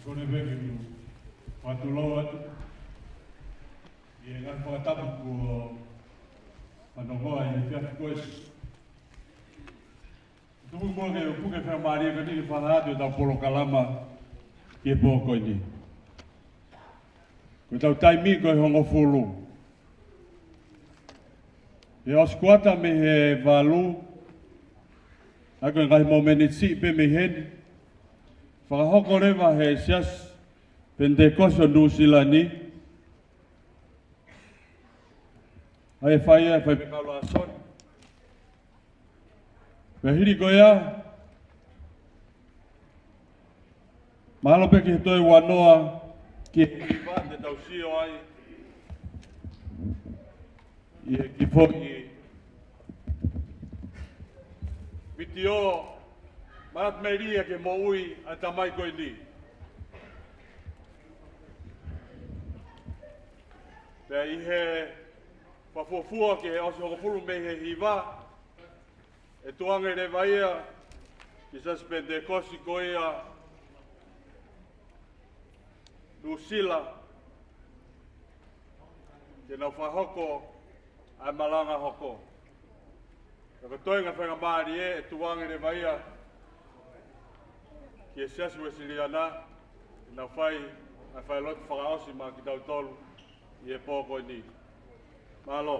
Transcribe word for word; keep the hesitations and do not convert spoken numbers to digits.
Kole pē ke u fakatulou atu ʻi he ngaahi fakatapu kuo fanongoa ʻi he efiafi ko eni. Tuku muʻa ke u puke faingamālie ko eni ke fakaʻatā atu ʻetau polokalama ki he pō ko eni. Ko ʻetau taimi ko e hongofulu. ʻI he ʻosi kuata mei he valu, ʻa ia ko e ngaahi momeniti siʻi pē mei heni, fakahoko leva he Siasi Penitekosi ʻo Nuʻusila ni, ʻa ia ʻe fai ai e faifekau lāsoni. Pea hili ko ia, mahalo pē ki he toe ua noa ki he hiva te tau sio ai ʻi he kiʻi foʻi vitiō manatu melie ki he moʻui ʻa e tamai ko eni. Pea ʻi he fakafuofua ki he ʻosi hongofulu mei he hiva, ʻe tukuange leva ia ki he Siasi Penitekosi ko ia Nuʻusila ke nau fakahoko ʻa e malanga hoko. Pea ko e toenga faingamālie ʻe tukuange leva ia ki he Siasi Uēsiliana ke nau fai ʻa e failotu fakaʻosi maʻa kitautolu ʻi he pō ko eni. Mālō.